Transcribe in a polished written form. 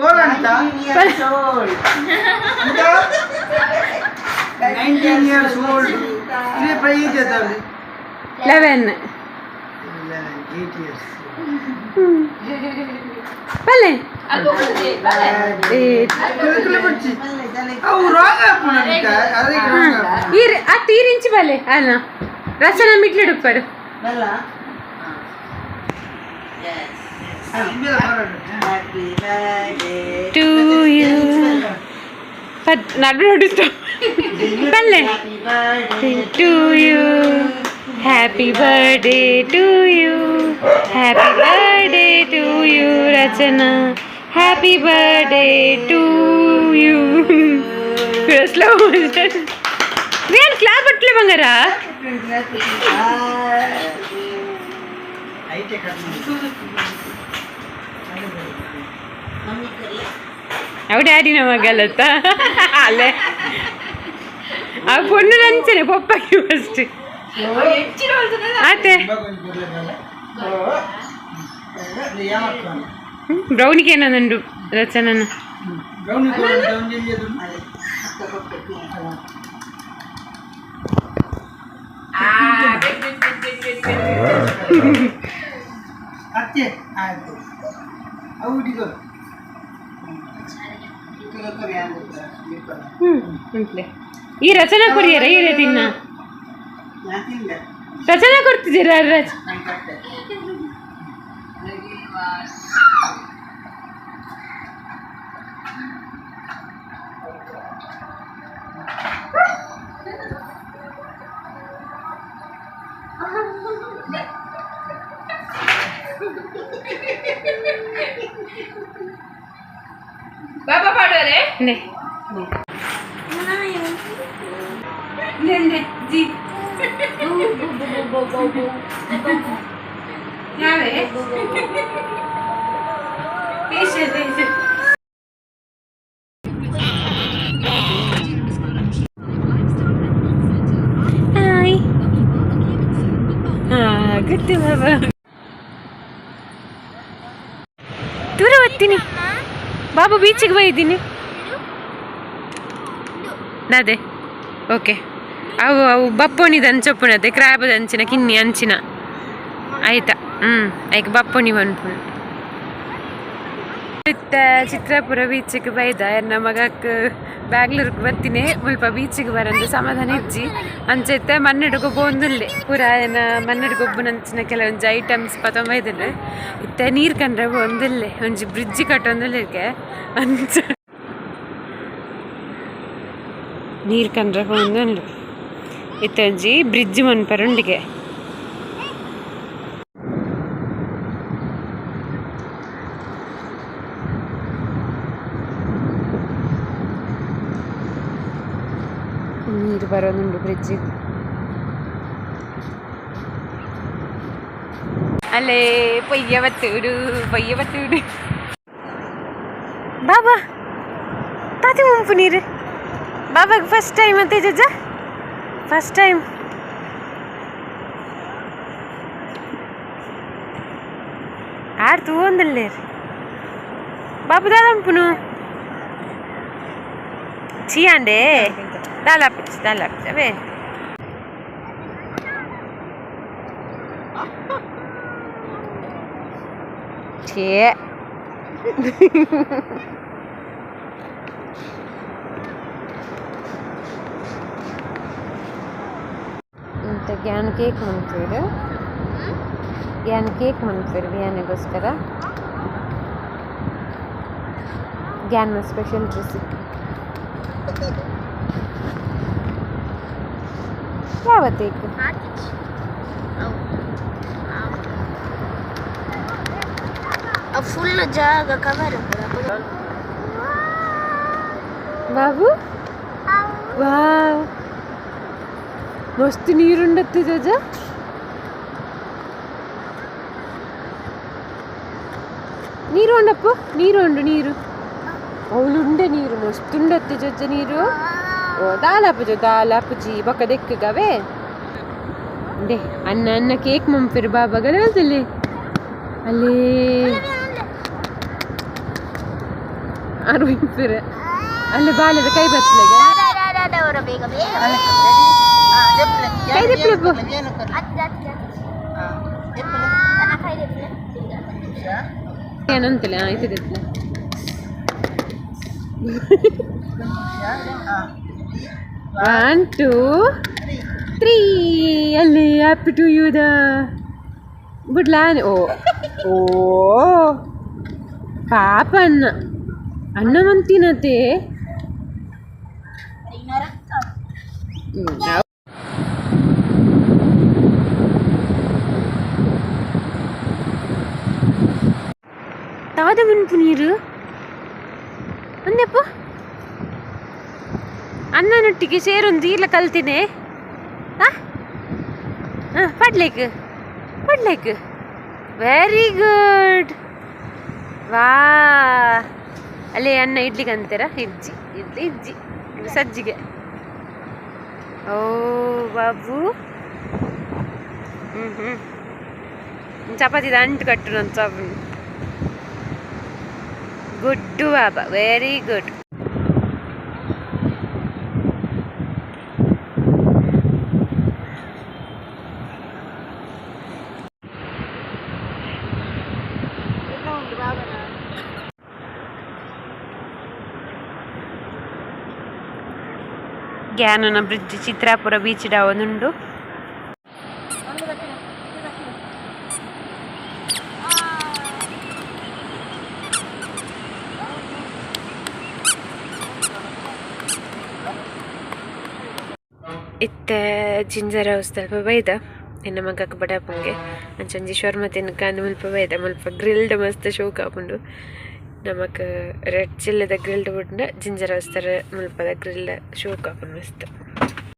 ಓಲಂತ 19 years old. 11. 8 years. ಬಲ್ಲೆ. ಆ ತೀರಿಂಚಿ ಬಲ್ಲೆ ಅಲ್ಲ ರಸನ ಮಿಟ್ಲಿಡುಪ್ಪಡು. To you. ನಡು ನಡು ಬಲ್ಲೆ. To you. Happy birthday to you. Happy birthday to you, Rachana. Happy birthday to you. Slow motion. Vian clap ಅಟ್ಲೆ ಬಂಗಾರ. ಅವು ಡ್ಯಾಡಿನ ಮಗಲತ್ತ ಅಲ್ಲೇ ಆ ಪೊಣ್ಣು ನಂಚನೆ ಪೊಪ್ಪಕ್ಕೆ ಫಸ್ಟ್ ಆತೆ ಬ್ರೌನಿಗೆ ಏನೊಂದು ರಚನನ ಈ ರಚನಾ ಕೊರಿಯರ ಈ ತಿನ್ನ ರಚನಾ ಕೊಡ್ತಿದ್ದೀರಾ ರಚ ಬಾಬಾ ಪಾಡೋರೆ. ನೆ ನೆ ನೆ ಜಿ ಯಾವೇ facial facial. Hi. ಹಾಂ ಗೊತ್ತು ಬಾಬಾ. ದೂರ ಬರ್ತೀನಿ ಬಾಬಾ, ಬೀಚಿಗೆ ಬೈದ್ದೀನಿ ಅದೇ. ಓಕೆ, ಅವು ಅವು ಬಪ್ಪೋಣಿದ ಅಂಚೊಪ್ಪುನತೆ ಕ್ರ್ಯಾಬದ ಅಂಚಿನ ಕಿನ್ನಿ ಅಂಚಿನ ಆಯ್ತಾ. ಹ್ಞೂ ಐಕ್ ಬಪ್ಪೋಣಿ ಪನ್ಪುನು. ಇತ್ತೆ ಚಿತ್ರಾಪುರ ಬೀಚಿಗೆ ಬೈದ. ಎನ್ನ ಮಗಕ್ ಬ್ಯಾಂಗ್ಳೂರ್ಗೆ ಬರ್ತೀನಿ ಮುಲ್ಪ ಬೀಚಿಗೆ ಬರಂದು ಸಮಾಧಾನ ಇಜ್ಜಿ ಅಂಚೆತ್ತೆ ಮನ್ನಡು ಪೋಂದುಲ್ಲೆ ಪೂರ ಏನ ಮನ್ನಡು ಗೊಬ್ಬುನಂಚಿನ ಕೆಲವೊಂಜಿ ಐಟಮ್ಸ್ ಪತೊಂಬೈದಿಲ್ಲ. ಇತ್ತೆ ನೀರು ಕಂಡ್ರೆ ಒಂದಿಲ್ಲೆ ಒಂಜಿ ಬ್ರಿಡ್ಜ್ ಕಟ್ಟೊಂದುಲ್ಲೆ ಅಂಚ ನೀರು ಕಂಡ್ರೆ ಒಂದುಂಡು. ಇತ್ತೆ ಒಂಜಿ ಬ್ರಿಡ್ಜ್ ಮನ್ಪರುಂಡಿಗೆ. ನೀರು ಬರೋದುಂಡು ಬ್ರಿಡ್ಜ್ ಅಲ್ಲೇ. ಪೊಯ್ಯ ಬತ್ತೂಡು ಪೊಯ್ಯ ಬತ್ತೂಡು ಬಾಬಾ ತಾತಿ ಮುಂಪು ನೀರು ಬಾಬಾಗ ಫಸ್ಟ್ ಟೈಮ್ ಅಂತ ಜಜ್ಜ ಫಸ್ಟ್ ಟೈಮ್ ಆರ್ ತೂವೊಂದುಲ್ಲೇರ್ ಬಾಬು ದಾದಂಪುನು ಚೀಯಾಂಡೆ ದಾಲಾಪಿಚ್ಚಿ ದಾಲಾಪಿಚ್ಚಿ ಅವೇ. ಛೇ ಇಂತ ಗ್ಯಾನ್ ಕೇಕ್ ಮನ್ಪೇರು, ಗ್ಯಾನ್ ಕೇಕ್ ಮನ್ಪೇರು ಬಿರಿಯಾನಿಗೋಸ್ಕರ. ಗ್ಯಾನ್ ಸ್ಪೆಷಲ್ ರೆಸಿಪಿ ಯಾವ ಕೇಕ್? ಫುಲ್ ಜಾಗ ಕವರ್. ಬಾಬು ವಾವ್, ಮಸ್ತ್ ನೀರುಂಡತ್ತು ಜಜ. ನೀರು ಉಂಡಪ್ಪು, ನೀರು ಉಂಡು, ನೀರು ಅವಳುಂಡೆ ನೀರು ಮಸ್ತ್ ಉಂಡತ್ತು ಜಜ್ಜ ನೀರು. ಓ ದಾಲಾಪುಜ ದಾಲಾಪುಜಿ ಬೊಕ್ಕ ದೆಕ್ಕಗವೇ ಡೆ ಅನ್ನ ಅನ್ನ ಕೇಕ್ ಮಂಪಿರು ಬಾಬಾಗ ಹೇಳ್ತಲ್ಲಿ ಅಲ್ಲಿ. ಆರು ಇಪ್ಪರೆ ಅಲ್ಲಿ ಬಾಲ್ಯದ ಕೈ ಬತ್ತಲೆಗೆ. ಕೈ ದೆಪ್ಪಲೆ. ಏನಂತಿಲ್ಲ ಆಯ್ತು ದೆಪ್ಪಲೆ. 1 2 3 ಅಲ್ಲಿ ಹ್ಯಾಪಿ ಟು you the ಬುಡ್ಲಾನ್. ಓ ಓ ಪಾಪ ಅನ್ನ ಅನ್ನ ಮಂತಿನತೆ. ದಾದ ಮನ್ಪು ನೀರು ಅಂದಪ್ಪ ಅನ್ನನೊಟ್ಟಿಗೆ ಸೇರೊಂದು ಇಲ್ಲ ಕಲ್ತಿನಿ. ಹಾಂ ಹಾಂ ಪಡ್ಲೇಕ್ ಪಡ್ಲೇಕ್. ವೆರಿ ಗುಡ್ ವಾ. ಅಲ್ಲೇ ಅನ್ನ ಇಡ್ಲಿಗೆ ಅಂತೀರ? ಇಜ್ಜಿ ಇಡ್ಲಿ ಇಜ್ಜಿ ಇದು ಸಜ್ಜಿಗೆ. ಓ ಬಾಬು. ಹ್ಞೂ ಹ್ಞೂ ಚಪಾತಿದ ಅಂಟು ಕಟ್ಟು ನನ್ನ ಸಾಬು. Good baba, very good. ಗ್ಯಾನನ ಬ್ರಿಡ್ಜ್ ಚಿತ್ರಾಪುರ ಬೀಚ್ ಡಾವೊಂದುಂಡು. ಇತ್ತೆ ಜಿಂಜರ್ ಹೌಸ್ ತಲ್ಪ ಬೈದ ಎನ್ನ ಮಗಕ್ ಬಡಾಪುಂಗೆ ಅಂಚೊಂಜಿ ಶೊರ್ಮ ತಿನ್ಕ ಮುಲ್ಪ ಬೈದ. ಮುಲ್ಪ ಗ್ರಿಲ್ಡ್ ಮಸ್ತ್ ಶೋಕ್ ಆಪುಂಡು ನಮಕ್. ರೆಡ್ ಚಿಲ್ಲಿದ ಗ್ರಿಲ್ಡ್ ಬುಡ್ಂಡ ಜಿಂಜರ್ ಹೌಸ್ ತರ ಮುಲ್ಪದ ಗ್ರಿಲ್ಡ್ ಶೋಕ್ ಆಪುಂಡು ಮಸ್ತ್.